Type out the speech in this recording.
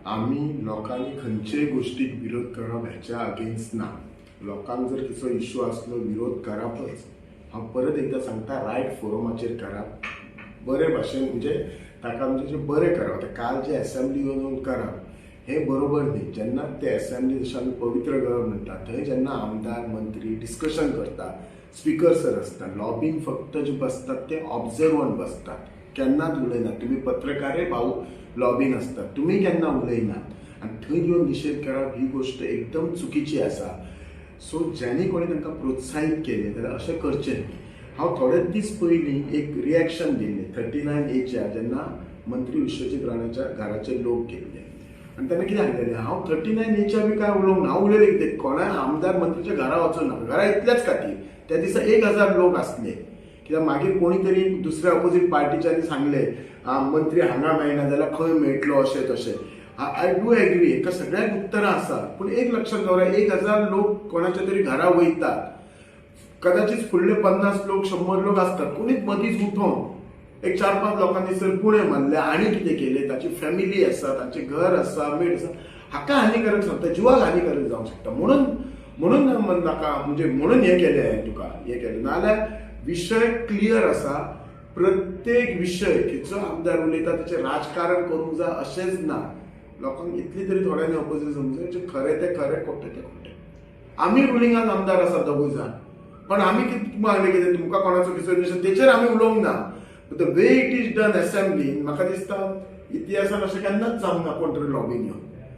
आमी लोकांनी खंयचेय गोश्टीक विरोध करप हेच्या अगेन्स्ट ना. लोकांक जर किसो इशू आसलो, विरोध करपच. हांव परत एकदां सांगता, रायट फोरमाचेर करात, बरे भाशेन, म्हणजे ताका म्हणजे जे बरें करप. आतां काल जे एसेंब्ली येवन करप हें बरोबर न्ही. जेन्ना ते एसेंब्ली, जशें आमी पवित्र घर म्हणटा, थंय जेन्ना आमदार, मंत्री डिस्कशन करता, स्पिकर सर आसता, लॉबीन फक्त जे बसतात ते ऑब्जर्वंट बसतात, केन्नाच उलयनात. तुमी पत्रकारय भाऊ लॉबीन आसतात, तुमी केन्ना उलयनात आनी थंय येवन निशेध करप ही गोश्ट एकदम चुकीची आसा. सो ज्यांनी कोणी तांकां प्रोत्साहीत केलें जाल्यार अशें करचें न्ही. हांव थोडे दीस पयलीं एक रिएक्शन दिल्लें 39 एच्या, जेन्ना मंत्री विश्वजीत राणाच्या घराचे लोक गेल्ले आनी तेन्ना कितें सांगलेलें हांव, 39 एच्या बी काय उलोवंक ना. हांव उलयलें कितें, कोणाय आमदार मंत्रीच्या घरा वचूं नाका, घरा इतल्याच खातीर. त्या दिसा 1000 लोक आसले, कित्याक मागीर कोणी तरी दुसऱ्या ऑपोजीट पार्टीच्यांनी सांगलें, मंत्री हांगा मेळना जाल्यार खंय मेळटलो, अशें तशें. I do agree, हेका सगळ्याक उत्तरां आसा, पूण एक लक्षात दवरा, 1000 लोक कोणाच्या तरी घरा वयतात, कदाचित फुडले 50 लोक, 100 लोक आसतात, कोणीच मदींच उठोवन एक चार पांच लोकांनी सर गुणे मारले आनी कितें केलें, ताची फॅमिली आसा, ताचें घर आसा, मेड आसा, हाका हानिकारक सांगता, जिवाक हानिकारक जावंक शकता. म्हणून म्हणून नाका, म्हणजे म्हणून हें केलें हांवें, तुका हें केलें. नाजाल्यार विशय क्लियर आसा. प्रत्येक विशय खंयचो आमदार उलयता तेचें राजकारण करूंक जाय अशेंच ना. लोकांक इतली तरी थोड्यांनी ऑपोजीट समजूं, जें खरें तें खरें, खोटें तें खोटें. आमी रुलिंगान आमदार आसा दोगूय जाण, पण आमी कितें मागलें, कितें तुमकां कोणाचो किसो निशेध तेचेर आमी उलोवंक ना. The way it is done असेंब्लीन, म्हाका दिसता इतिहासान अशें केन्नाच जावंक ना कोण तरी लॉबीन येवन.